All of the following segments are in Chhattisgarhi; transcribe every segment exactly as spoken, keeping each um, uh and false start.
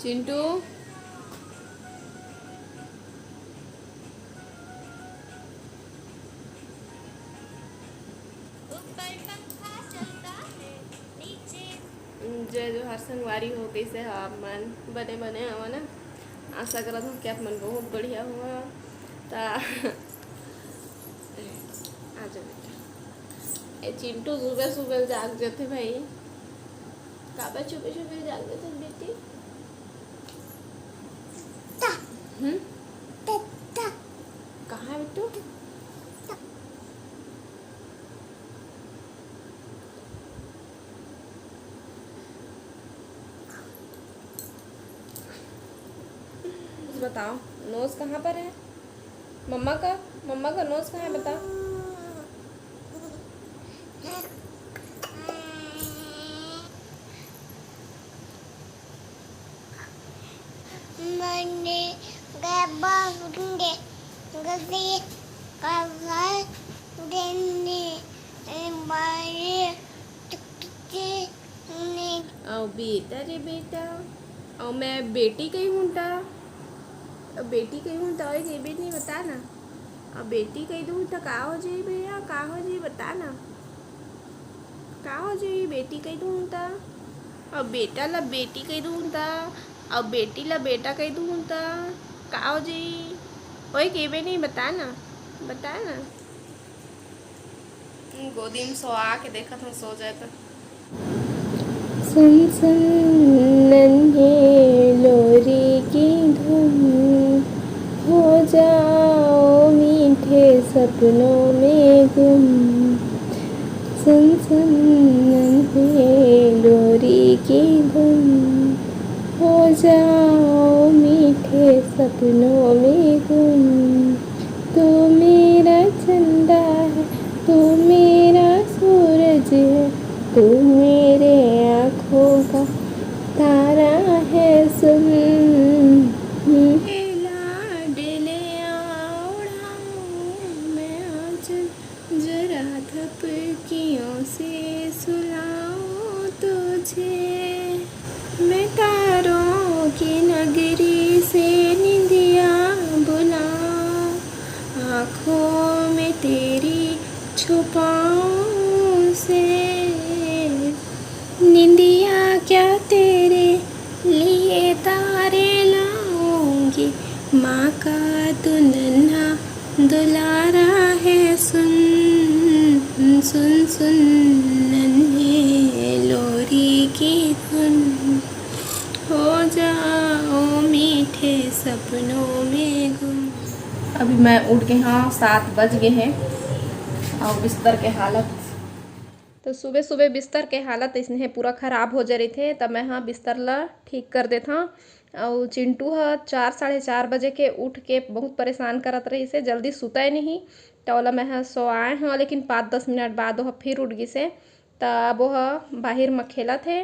चिंटू। जय जोहार संगवारी हो, कइसे हो आप मन? बने बने हव ना? आशा करत हव कि आप मन बहुत बढ़िया हव। त आ जा बेटा। ए चिंटू सुबह सुबह जाग जाथे भाई। काबर सुबह सुबह जाग जाथे बेटी? हम्म? कहाँ है बिट्टू? कुछ बताओ, नोज कहाँ पर है? मम्मा का, मम्मा का नोज कहाँ है बता? मने गबंगे गबे कवर देने बारे टुकटे ने। अउ बेटा रे बेटा, अउ मैं बेटी कही हूँ ता, अउ बेटी कही हूँ ता, ओए जेबे नहीं बता ना। अउ बेटी कही दूँ ता का हो जाई भैया, का हो जाई बता ना। का हो जाई बेटी कही दूँ ता? अउ बेटा ला बेटी कही दूँ ता, अउ बेटी ला बेटा कही दूँ ता, का हो जाई? ओए केबे नहीं, बता ना, बता ना। गोदी में सोआ के देखत हूँ, सो जाए तो। सुन सुन नन्हे लोरी की धुन, हो जाओ मीठे सपनों में गुम। सुन सुन नन्हे लोरी की धुन, हो जाओ मीठे सपनों में गुम। तू मेरा चंदा है, तू मेरा सूरज है, तू मेरे आँखों का तारा है। सुन, लाडले ओढ़ाऊं मैं आज, जरा थपकियों से सुलाऊं तुझे। मैं तारों की नगरी से निंदिया बुलाऊं, आँखों में तेरी छुपाऊं उसे। निंदिया क्या तेरे लिए तारे लाऊंगी, माँ का तू नन्हा दुलारा है। सुन सुन सुन नन्हे लोरी की धुन, हो जाओ मीठे सपनों में गुम। अभी मैं उठ गे हंव, सात बज गे हे। अउ बिस्तर के हालत तो सुबह सुबह बिस्तर के हालत अइसने पूरा खराब हो जा रहिथे, त मैं ह बिस्तर ला ठीक कर देथंव। अउ चिंटू ह चार, साढ़े चार बजे के उठ के बहुत परेशान करत रहिस हे, जल्दी सुतय नहीं, त ओला मैं ह सोआए हंव, लेकिन पाँच दस मिनट बाद ओह फिर उठ गिस हे। त अब ओह बाहिर म खेलत हे,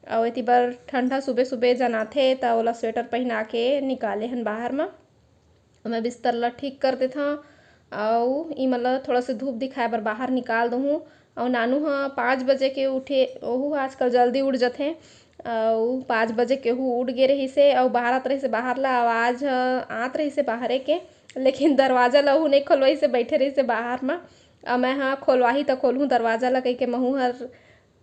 अउ एती बर ठंडा सुबह सुबह जनाथे, त ओला स्वेटर पहिना के निकाले हन बाहर म। मैं बिस्तर ला ठीक कर देथंव, अउ इमन ला थोड़ा से धूप दिखाए बर बाहर निकाल दूहूँ। अउ नानू ह पाँच बजे के उठे, ओहू आजकल जल्दी उठ जथे, अउ पाँच बजे के ओहू उठ गे रहिस हे, अउ बाहरत रहिस हे बाहर ला, आवाज ह आत रहिस हे बाहरे के, लेकिन दरवाजा ला ओहू नइ खोलवाइस हे, बइठे रहिस हे बाहर म। अउ मैं ह खोलवाही त खोलहूँ दरवाजा ला कहिके महूँ हर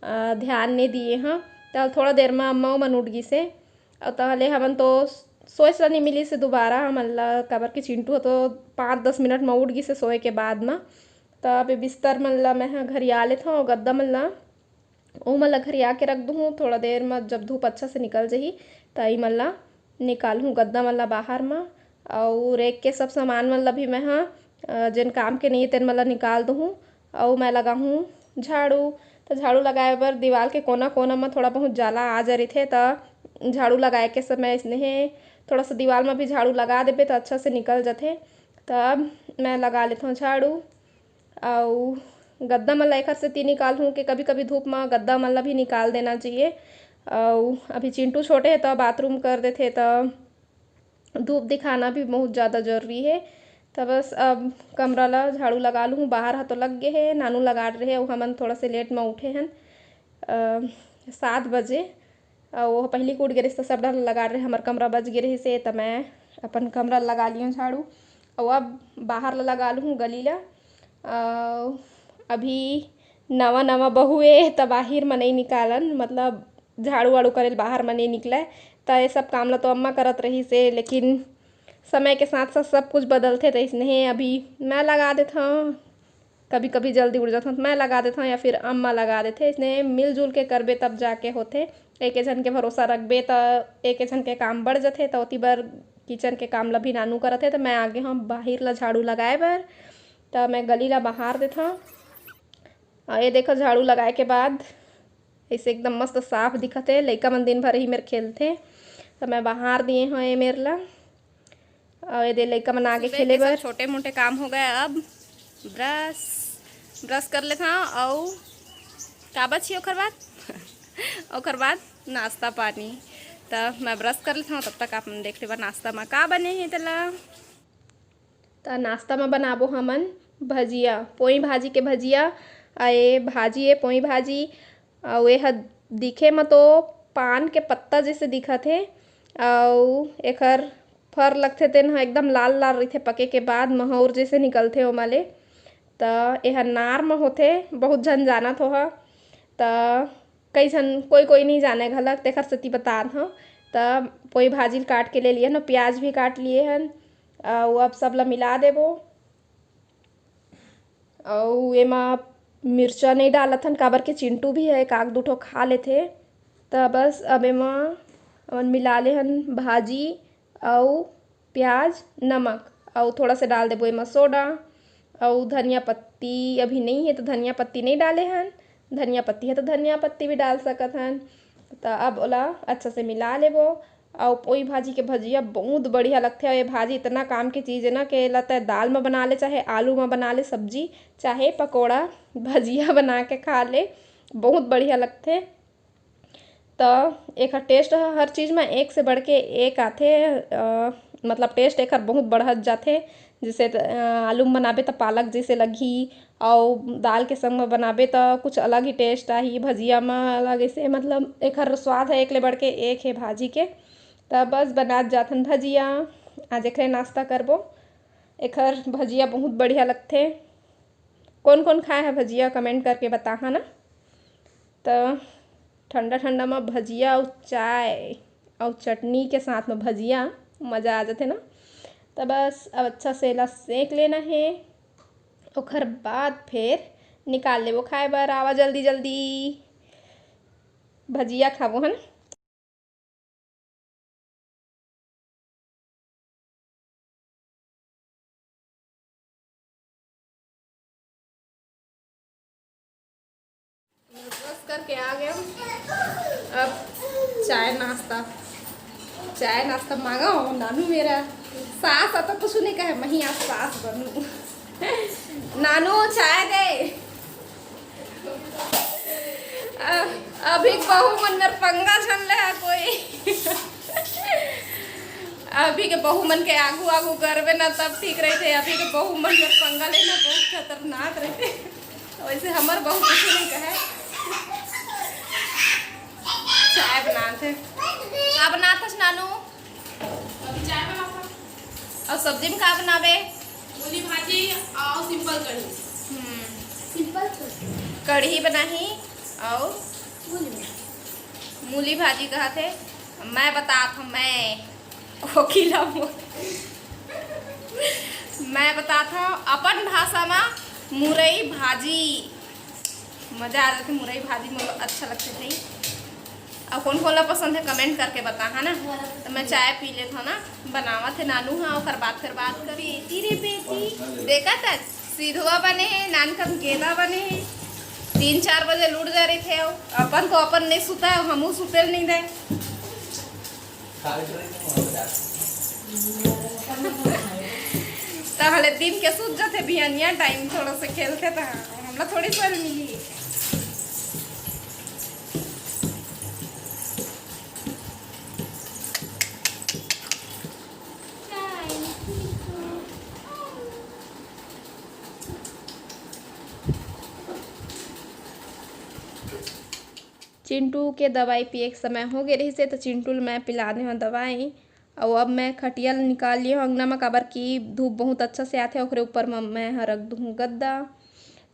अ, ध्यान नइ दिए हंव। त थोड़ा देर म अम्मा मन उठ गिस हे। अउ तहले हमन तो सोए स नइ मिलिस हे दोबारा हमन ला, काबर कि चिंटू ह तो पाँच दस मिनट म उठ गिस हे सोए के बाद म। त अभी बिस्तर मन ला मैं ह घरिया लेथंव, गद्दा मन ला, ओमन ला घरिया के रख दूहूँ। थोड़ा देर म जब धूप अच्छा से निकल जही, त इमन ला निकालहूँ गद्दा मन ला बाहर म, अउ रैक के सब सामान मन ला भी मैं ह, अ, जेन काम के नइये तेन मन ला निकाल दूहूँ, अउ मैं लगाहूँ झाड़ू। त झाड़ू लगाए बर दीवाल के कोना कोना म थोड़ा बहुत जाला आ जा रहिथे, त झाड़ू लगाए के समय अइसने हे, थोड़ा सा दीवाल म भी झाड़ू लगा देबे त अच्छा से निकल जथे। त अब मैं लगा लेथंव झाड़ू। अउ गद्दा मन ला एखर सेती निकालहूँ कि कभी-कभी धूप म गद्दा मन ला भी निकाल देना चाहिए। अउ अभी चिंटू छोटे हे, त बाथरूम कर देथे, त धूप दिखाना भी बहुत ज़्यादा जरूरी हे। त बस अब कमरा ला झाड़ू लगा लूँ, बाहर ह तो लग गे हे, नानू लगा रहे, अउ हमन थोड़ा से लेट म उठे हन, अ, सात बजे। अउ वो पहिली के उठ गे रहिस, त सब डहर ल लगा रहे, हमर कमरा बच गे रहिस हे, त मैं अपन कमरा ल लगा लियो झाड़ू। अउ अब बाहर ल लगा लूँ गली ल। अउ अभी नवा नवा बहू ए, त बाहिर म नइ निकालन, मतलब झाड़ू वाड़ू करे ल बाहर म नइ निकलय। त ये सब काम ल तो अम्मा करत रहिस हे, लेकिन समय के साथ साथ सब कुछ बदलथे, त इसने अभी मैं लगा देथव। कभी कभी जल्दी उठ जाथव त मैं लगा देथव या फिर अम्मा लगा देथे। इसने मिलजुल के करबे तब जाके होथे। एक झन के भरोसा रखबे त एक झन के काम बढ़ जथे, त ओती बर किचन के काम ल भी नानू करत हे। त मैं आगे हव बाहिर ल झाड़ू लगाए बर, त मैं गली ल बहार देथव। अउ ये देखो, झाड़ू लगाए के बाद ऐसे एकदम मस्त साफ दिखत हे। लइका मन दिन भर ही मेर खेलथे, त मैं बहार दिए हव ये मेर ल। अउ ये दे लइका मन आगे सुबह खेले के सब बर। छोटे मोटे काम हो गए। अब ब्रश, ब्रश कर लेथव। अउ का बची ओकर बाद? ओकर बाद नाश्ता पानी। त मैं ब्रश कर लेथव, तब तक आप मन देख लेबा नाश्ता म का बने हे तेला। त नाश्ता म बनाबो हमन भजिया, पोई भाजी के भजिया। अ ये भाजी ए पोई भाजी, अउ ये ह दिखे म तो पान के पत्ता जैसे दिखत हे, अउ एखर फर लगथे तेन ह एकदम लाल लाल रहिथे, पके के बाद महौर जैसे निकलथे ओमा ले। त एह नार म होथे, बहुत झन जानत होहा। त कई झन, कोई कोई नहीं जाने घलक, तेखर सेती बतात हव। त पोई भाजी ल काट के ले लिए हन, प्याज भी काट लिए हन, अउ अब सब ल मिला देबो। अउ एमा मिर्चा नहीं डालत हन, काबर के चिंटू भी है, एक आध दू ठो खा लेथे। त बस अब एमा हमन मिला ले हन भाजी अउ प्याज, नमक, अउ थोड़ा सा डाल देबो एमा सोडा। अउ धनिया पत्ती अभी नहीं है, तो धनिया पत्ती नहीं डाले हन। धनिया पत्ती है तो धनिया पत्ती भी डाल सकत हन। त अब ओला अच्छा से मिला लेबो। अउ पोई भाजी के भजिया बहुत बढ़िया लगथे। अउ ये भाजी इतना काम के चीज़ है ना, कि एला तय दाल में बना ले, चाहे आलू में बना ले सब्जी, चाहे पकोड़ा, भजिया बना के खा ले, बहुत बढ़िया लगथे। त एखर टेस्ट ह हर चीज म एक से बढ़ के एक आथे। अ, मतलब टेस्ट एखर बहुत बढ़त जाथे। जैसे त, अ, आलू म बनाबे त पालक जैसे लगही, अउ दाल के संग म बनाबे त कुछ अलग ही टेस्ट आही, भजिया म अलग, ऐसे मतलब एखर स्वाद ह एक ले बढ़ के एक हे भाजी के। त बस बनात जाथन भजिया, आज एकरे नाश्ता करबो। एखर भजिया बहुत बढ़िया लगथे। कोन कोन खाए ह भजिया, कमेंट करके बताहा ना। त ठंडा ठंडा म भजिया अउ चाय अउ चटनी के साथ म भजिया, मज़ा आ जाथे ना। त बस अब अच्छा से एला सेंक लेना हे, ओखर बाद फेर निकाल लेबो खाए बर। आवा जल्दी जल्दी भजिया खाबो हन। ब्रश करके आ गए हम। अब चाय नाश्ता, चाय नाश्ता मांगा हो नानू मेरा। सास आता कुछ नहीं कहे, मही आज सास बनू। नानू चाय दे। अ-, अभी बहू मन मेर पंगा झन ले कोई। अभी के बहू मन के आगू आगू करबे ना तब ठीक रहिथे। अभी के बहू मन मेर पंगा लेना बहुत खतरनाक रहिथे। वैसे हमर बहू कुछ नहीं कहे। चाय बनात हे। का बनात हस नानू? अभी चाय बनाता। अउ सब्जी में का बनाबे? मूली भाजी अउ सिंपल कढ़ी। हम्म। सिंपल कढ़ी। कढ़ी बनाही अउ मूली भाजी। मूली भाजी कहत हे, मैं बतात हूँ, मैं। ओकिला मो-, मैं बतात हूँ अपन भाषा में मुरई भाजी। मज़ा आ जाथे मुरई भाजी, मोला अच्छा लगथे भाई। अउ कोन कोन ला पसंद हे, कमेंट करके बताहा ना। त मैं चाय पी लेत हव ना, बनावत हे नानू ह, ओकर बाद फिर बात करी। बेटी रे बेटी, देखत हस, सीधवा बने हे, नानकन गेंदा बने हे। तीन चार बजे लुट जा रहिथे, अउ अपन तो अपन नहीं सुता हे, हमू सुते ल नहीं दे। तहले दिन के सूत जाथे, बिहनिया टाइम थोड़ा सा खेलथे, त हमला थोड़ी सोए ल मिली। चिंटू के दवाई पिए के समय हो गे रहिस हे, त चिंटू ल मैं पिला दे हव दवाई। अउ अब मैं खटिया ल निकाल लिए हव अंगना म, काबर कि धूप बहुत अच्छा से आथे, ओकरे ऊपर म मैं ह रख दूहूँ गद्दा।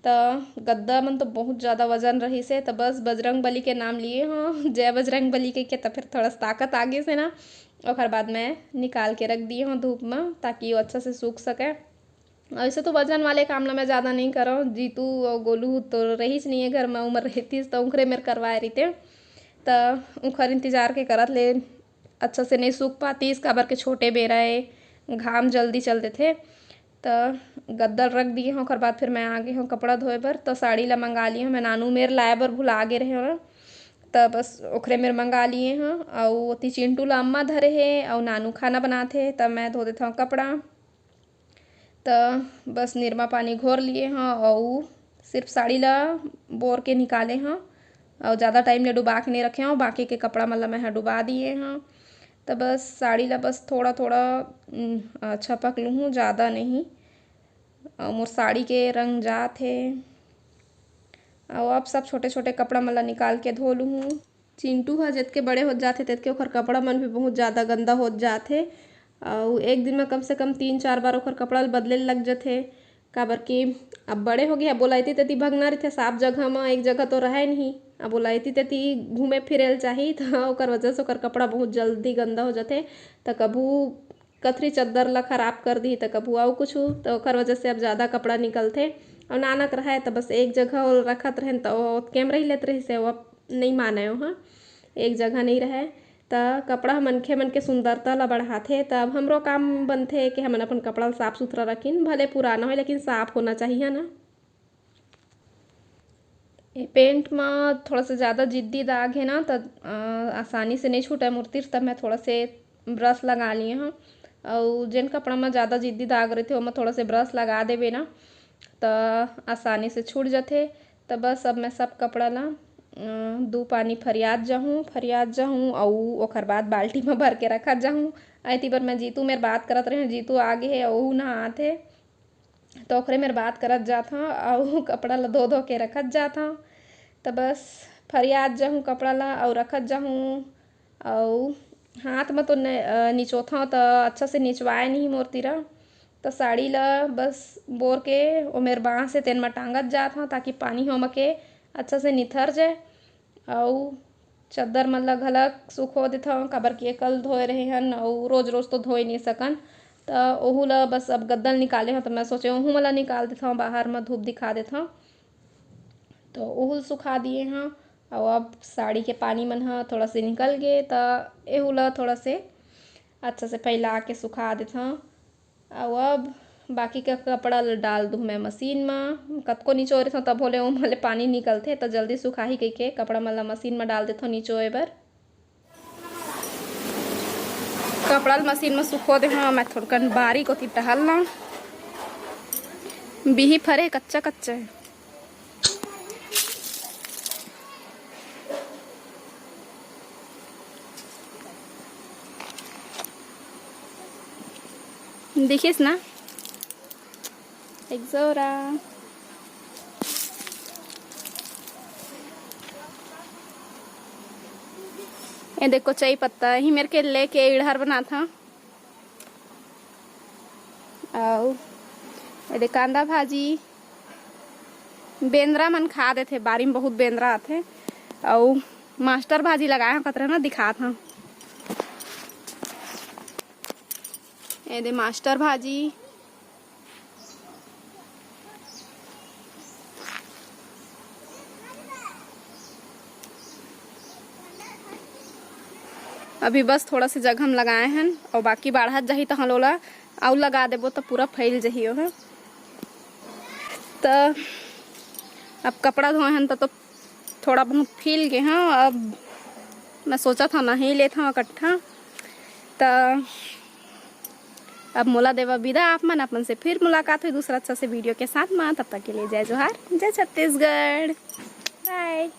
त गद्दा मन तो बहुत ज़्यादा वजन रहिस हे, त बस बजरंग बली के नाम लिए हव, जय बजरंग बली कहिके, त फिर थोड़ा सा ताकत आ गिस हे ना। ओकर बाद मैं निकाल के रख दिए हव धूप म, ताकि वो अच्छा से सूख सके। ऐसे तो वजन वाले काम ला मैं ज़्यादा नहीं करव, जीतू अउ गोलू तो रहिस नहीं है घर में, उमर रहतीस तो उंखरे मेर करवाए रहिते, त उंखर इंतजार के करत ले अच्छा से नहीं सूख पातीस, काबर के छोटे बेरा ए, घाम जल्दी चल देथे। त गद्दल रख दिए हव, ओकर बाद फिर मैं आ गे हव कपड़ा धोए बर। त साड़ी ला मंगा लिए हव मैं, नानू मेर लाए बर भुला गे रहे हव, त बस ओखरे मेर मंगा लिए हव। अउ ओती चिंटू ला अम्मा धरे हे, अउ नानू खाना बनाथे, त मैं धो देथव कपड़ा। त बस निरमा पानी घोर लिए हव अउ सिर्फ साड़ी ला बोर के निकाले हव अउ ज़्यादा टाइम ले डुबा के नहीं रखे हव। बाकी के कपड़ा मन ला मैं ह डुबा दिए हव। त बस साड़ी ला बस थोड़ा थोड़ा, उम, अ, छपक लूहूँ, ज़्यादा नहीं। अउ मोर साड़ी के रंग जात हे। अउ अब सब छोटे छोटे कपड़ा मन ला निकाल के धो लूहूँ। चिंटू ह जतके बड़े होत जाथे, ततके ओखर कपड़ा मन भी बहुत ज़्यादा गंदा होत जाथे। अउ एक दिन म कम से कम तीन चार बार ओखर कपड़ा ल बदले ल लग जथे, काबर कि अब बड़े हो गे, अब ओला एती तेती भगना रहिथे, साफ जगह म एक जगह तो रहय नहीं। अब ओला एती तेती घूमे फिरे ल चाही, त ओकर वजह से ओकर कपड़ा बहुत जल्दी गंदा हो जथे। त कभू कथरी चद्दर ला खराब कर दिही, त कभू अउ कुछु, त ओकर वजह से अब ज़्यादा कपड़ा निकलथे। अउ नानक रहय, त बस एक जगह ओल रखत रहेन, त ओ ओतके म रहि लेत रहिस हे, ओ अब नइ मानय ओह, एक जगह नइ रहय। त कपड़ा ह मनखे मन के सुंदरता ला बढ़ाथे, त अब हमरो काम बनथे कि हमन अपन कपड़ा ला साफ सुथरा रखिन, भले पुराना होय, लेकिन साफ होना चाहिए ना। ए पेंट म थोड़ा सा ज़्यादा जिद्दी दाग हे ना, त, अ, आसानी से नइ छूटय मोर तीर, त मैं थोड़ा से ब्रश लगा लिए हव। अउ जेन कपड़ा म ज़्यादा जिद्दी दाग रहिथे, ओमा थोड़ा से ब्रश लगा देबे ना, त आसानी से छूट जथे। त बस अब मैं सब कपड़ा ला, अ, दू पानी फरियात जाहूँ, फरियात जाहूँ, अउ ओखर बाद बाल्टी म भर के रखत जाहूँ। एती बर मैं जीतू मेर बात करत रहेंव, जीतू आ गे हे, ओहू नहात हे। त ओकरे मेर बात करत जात हव अउ कपड़ा ल धो धो के रखत जात हव। त बस फरियात जाहूँ कपड़ा ल अउ रखत जाहूँ। अउ हाथ म तो न-, अ, निचोथव त अच्छा से निचवाए नहीं मोर तीरा। त साड़ी ल बस बोर के ओमेर बाँस हे तेन म टांगत जात हव, ताकि पानी होम के अच्छा से निथर जाए। अउ चद्दर मन ल घलक सुखो देथव, काबर कि एकल धोए रहे हन अउ रोज रोज तो धोए नइ सकन। त ओहू ल बस अब गद्दल निकाले हव, त मैं सोचे ओहू मन ल निकाल देथव, बाहर म धूप दिखा देथव। त ओहू ल सुखा दिए हव। अउ अब साड़ी के पानी मन ह थोड़ा से निकल गे, त एहू ल थोड़ा से अच्छा से फैला के सुखा देथव। अउ अब बाकी के कपड़ा ल डाल दूँ मैं मशीन म। कतको निचोए रहिथव, तभो ले ओमा ले पानी निकलथे, त जल्दी सुखाही कहिके कपड़ा मन ल मशीन म डाल देथव निचोए बर। कपड़ा ल मशीन म सुखो दे हव, मैं थोड़कन बारी कोती टहल लंव। बिही फरे हे, कच्चा कच्चा हे। देखिस ना, एक जोरा। ए देखो, चाई पत्ता ही मेर के लेके इड़हर बनात हव। अउ ए दे कांदा भाजी, बेंदरा मन खा देथे, बारी म बहुत बेंदरा आथे। अउ मास्टर भाजी लगाए हव, कतरा ना दिखात हव। ए दे मास्टर भाजी। अभी बस थोड़ा से जगह म लगाए हन, अउ बाकी बाढ़त जाही, तहाँ ओला अउ लगा देबो, त पूरा फैल जाही ओह। त अब कपड़ा धोए हन, त तो थोड़ा बहुत फैल गे हव। अब मैं सोचत हव, नहाई लेथव इकट्ठा। त अब मोला देवा विदा, आप मन, अपन से फिर मुलाकात होही दूसरा अच्छा से वीडियो के साथ में। तब तक के लिए जय जोहार, जय छत्तीसगढ़, बाय।